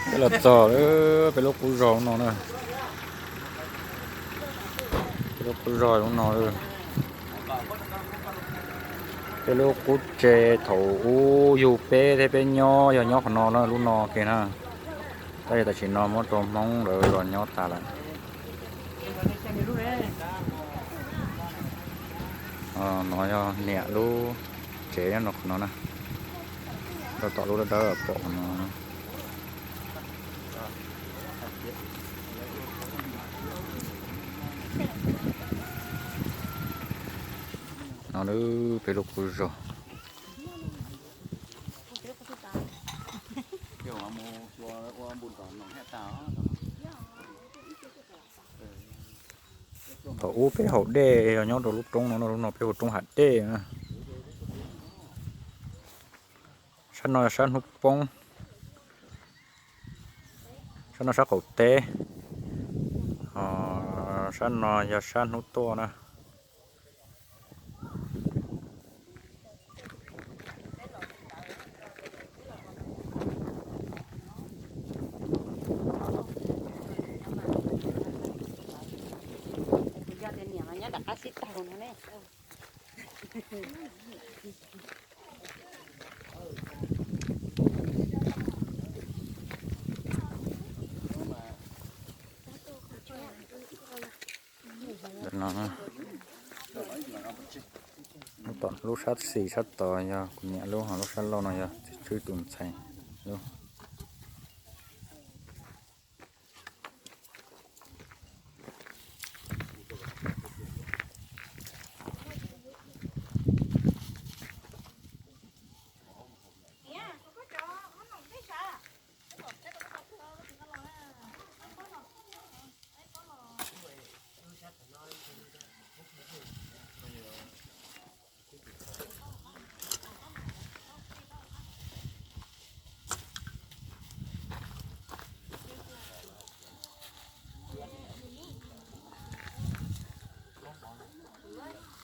Peb los txog peb lub qub zos lub no na. Peb lub qub zos lub no. Peb lub qub tsev thaum ub yug peb thiab peb nyob yog nyob qhov no na, lub no kiag na. Tab sis tam sim no muab rau Hmoob lawv los nyob tas lawm. No yog niam lub tsev nyob no qhov no na. Rau tom lub dawb dawb pom qhov no. No peb lub qub zos. Thaum ub peb haus dej yog nyob rau lub roob no, lub no peb hu roob Hav Dej na. Sab no yog sab hnub poob, sab no sab qaum teb, sab no yog sab hnub tuaj na. Kuv yog tias niam mas nyob nram qab sib taug no ne. Lub tom lub sab xis sab tod yog kuv niam lub, ho lub sab laug no yog txiv tswb tus ntxhais lub.